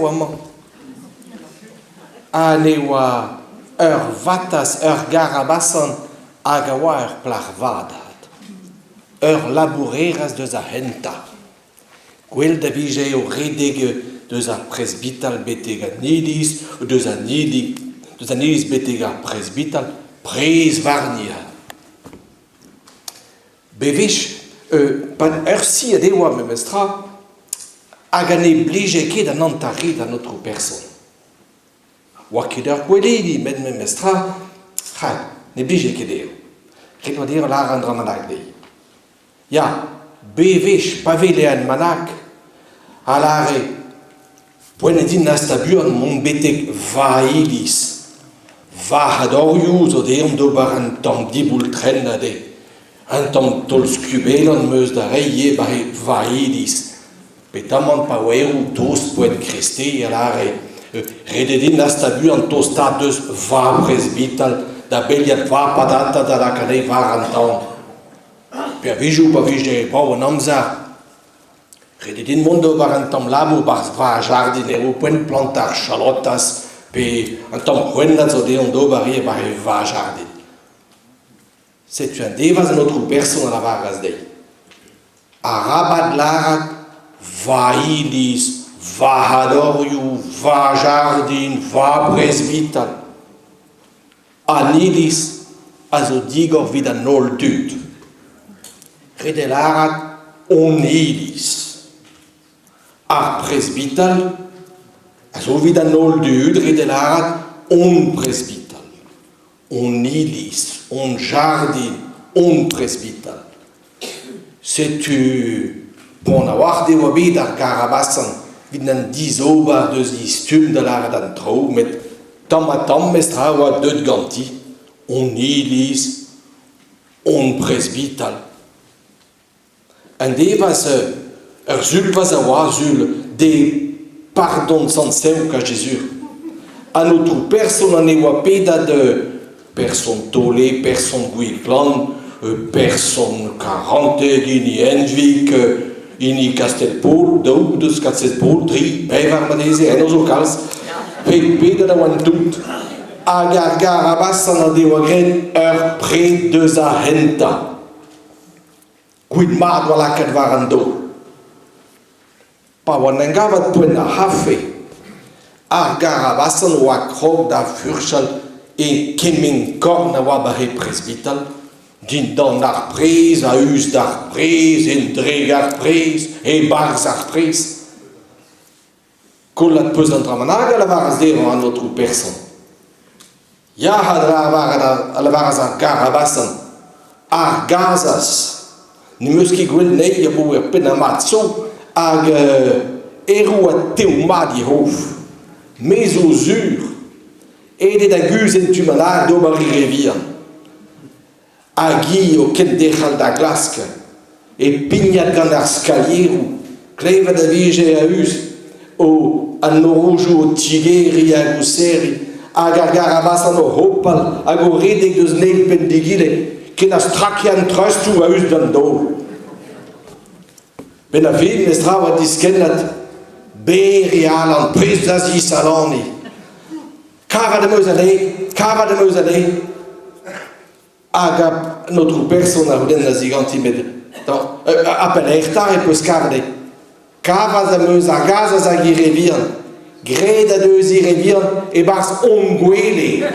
oa amañ. Ha ne oa ur vatezh, ur garabasan hag a oa ur plac'h vat avat. Ur labourerez deus ar c'hentañ. Gwelet a vije o redek deus ar presbital betek an iliz, deus an iliz, deus an iliz betek ar presbital, prez warni. Bewech, pad ur siad e oa memestra, hag ha ne blije ket an hanter re d'an aotrou person. Oa ket ur gweledi met memestra, ha ne blije ket dezho. Ret oa dezho lâret un dra bennak dezhi. Ya, bewech pa wele un manac'h a lâre poent eo din hastañ buan mont betek va iliz. Va c'hadorioù zo deomp d'ober un tamm diboultrenn aze. Un tamm taol-skubelan 'm eus da reiñ ivez 'ba va iliz. Petamant pa oa erru tost poent kreisteiz a lâre ret eo din hastañ buan tostaat deus va presbital da beliat va padata da lakaat anezhi war an tan. Pe a-wechoù pa vije brav an amzer, ret eo din mont d'ober un tamm labour 'barzh va jardin eo poent plantañ ar chalotaz pe un tamm c'hwennad zo dezhañ d'ober ivez 'barzh va jardin. Setu un devezh an aotrou person a lavaras dezhi. Arabat lârat va iliz, va c'hadorioù, va jardin, va presbital. An iliz a zo digor evit an holl dud. Ret eo lârat hon iliz. Ar presbital a zo evit an holl dud, ret eo lârat hon presbital. Hon iliz, hon jardin, hon presbital. Setu poan a-walc'h e oa bet ar garabasan evit n'en dizober deus he stumm da lâret an traoù met tamm-ha-tamm mestra a oa deuet ganti, hon iliz, hon presbital. Un devezh, ur sulvezh a oa sul de pardon Sant-Sev Jezur. An aotrou person an evoa pedat person Tole, person Gwiklan, person Karanteg, hini Henvig, hini Kastell-Paol, daou deus Kastell-Paol, tri, pevar marteze, eno zo kalz. Pedet a oant tout. Hag ar garabasan a devoa graet ur pred deus ar c'hentañ. Gwin mat oa lakaet war an daol. Pa oa en em gavet poent ar c'hafe, ar garabasenn oa krog da furchal e kement korn a oa war he presbital, dindan ar prez, a-us d'ar prez, en-drek ar prez, e-barzh ar prez. Kollet 'peus un dra bennak a lavaras dezhañ an aotrou person. Ya, a lavaras ar garabasenn, ar gazas. N'em eus ket gwelet anezhi abaoe ur pennad mat zo hag erru oa tev-mat he c'hof. Me zo sur aet eo da guzh en tu bennak d'ober he re vihan. Hag hi o kenderc'hel da glask, e pignat gant ar skalieroù, klevet a vije a-us o an norojoù o tigeriñ hag o serriñ, hag ar garabasan o hopal hag o redek eus an eil penn d'egile, ken a strake an treustoù a-us d'an daol. Benn ar fin, mestra oa diskennat, berr e alan, prest da zisalaniñ. Karet em eus anezhe, karet em eus anezhe. Hag an aotrou person a c'houlennas diganti met ha pelec'h 'ta e peus kavet eo? Kavet am eus ar gazas hag he re vihan. Graet a deus he re vihan e-barzh hon gwele.